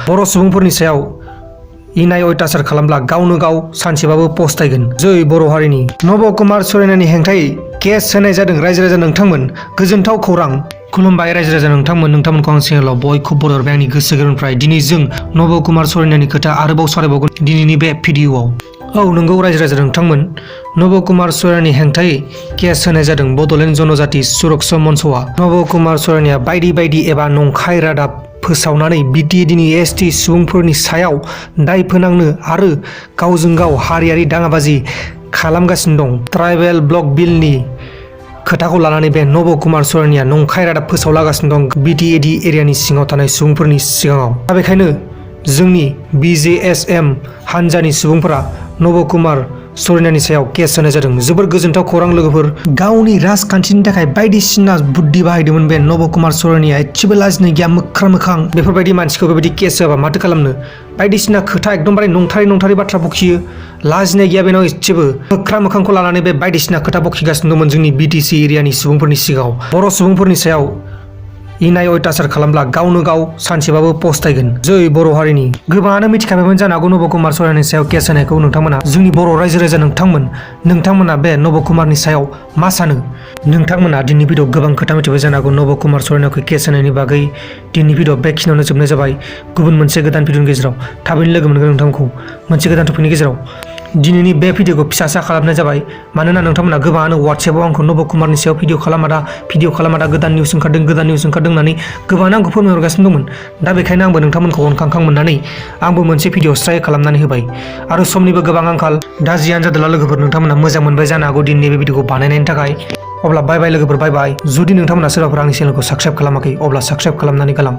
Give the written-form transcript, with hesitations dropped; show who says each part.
Speaker 1: बर' सुबुंफोरनि सायाव इनाय अयथासार खालामब्ला गावनो गाव सानसेबाबो पस्तायगोन। जै बर' हारिनि नब कुमार सरायनानि हेंथायै केस होनाय जादों। रायजो राजा नोंथांमोन गोजोनथाव खौरां। खुलुमबाय रायजो राजा नोंथांमोनखौ आं चेनेलाव बयखौबो बरायबाय आंनि गोसो गोरबोनिफ्राय। दिनै जों नब कुमार सरायनानि खोथा आरोबाव सावरायबावगोन दिनैनि बे भिडिअआव। औ नंगौ रायजो राजा नोंथांमोन, नब कुमार सरायनानि हेंथायै केस होनाय जादों। बड'लेण्ड जनजाति सुरक्षा मन्चआ नब कुमार सरायनाया बायदि बायदि एबा नंखाय रादाब फोसावनानै बिटिएडिनि एसटि सुबुंफोरनि सायाव दाय फोनांनो आरो गावजों गाव हारियारि दाङाबाजि खालामगासिनो दं। ट्राइबेल ब्लक बिलनि खोथाखौ लानानै बे नब कुमार सरायनाया नंखाय रादाब फोसावलागासिनो दं बिटिएडि एरियानि सिङाव थानाय सुबुंफोरनि सिगाङाव। दा बेखायनो जोंनि बिजेएसएम हानजानि सुबुंफोरा नब कुमार सरायनानि सायाव केस होनाय जादों। जोबोर गोजोनथाव खौरां लोगोफोर। गावनि राजखान्थिनि थाखाय बायदिसिना बुद्धि बाहायदोंमोन बे नब कुमार सरायनाया। एसेबो लाजिनाय गैया मोख्रा मोखां। बेफोरबायदि मानसिखौ बेबायदि केस होआबा माथो खालामनो। बायदिसिना खोथा एकदमबारे नंथारै बाथ्रा बखियो। लाजिनाय गैया बेनाव एसेबो। मोख्रा मोखांखौ लानानै बे बायदिसिना खोथा बखिगासिनो दंमोन जोंनि बिटिसि एरियानि सुबुंफोरनि सिगाङाव। बर' सुबुंफोरनि सायाव इनाय अयथासार खालामब्ला गावनो गाव सानसेबाबो पस्तायगोन। जै बर' हारिनि। गोबाङानो मिथिखाबायमोन जानो हागौ नब कुमार सरायनानि सायाव केस होनायखौ। नोंथांमोना जोंनि बर' रायजो राजा नोंथांमोना बे नब कुमारनि सायाव मा सानो? नोंथांमोना दिनैनि भिडिअ गोबां खोथा मिथिबाय जानो हागौ नब कुमार सरायनाखौ केस होनायनि बागै। दिनैनि भिडिअ बेखिनियावनो जोबनाय जाबाय। गुबुन मोनसे गोदान भिडिअनि गेजेराव थाबैनो लोगो मोनगोन नोंथांखौ मोनसे गोदान टपिकनि गेजेराव। दिनैनि बे भिडिअखौ फिसासा खालामनाय जाबाय मानोना नोंथांमोना गोबाङानो वाट्सएपआव आंखौ नब कुमारनि सायाव भिडिअ खालामादा गोदान निउस ओंखारदों होननानै गोबाङानो आंखौ फोरमायहरगासिनो दंमोन। दा बेखायनो आंबो नोंथांमोनखौ अनखांखां मोननानै आंबो मोनसे भिडिअ स्ट्राइ खालामनानै होबाय। आरो समनिबो गोबां आंखाल। दा जियानो जादोला लोगोफोर नोंथांमोना मोजां मोनबाय जानो हागौ दिनैनि बे भिडिअखौ बानायनायनि थाखाय। अब्ला बाय बाय लोगोफोर बाय बाय। जुदि नोंथांमोना सोरबाफोर आंनि चेनेलखौ साबस्क्राइब खालामाखै अब्ला साबस्क्राइब खालामनानै गालां।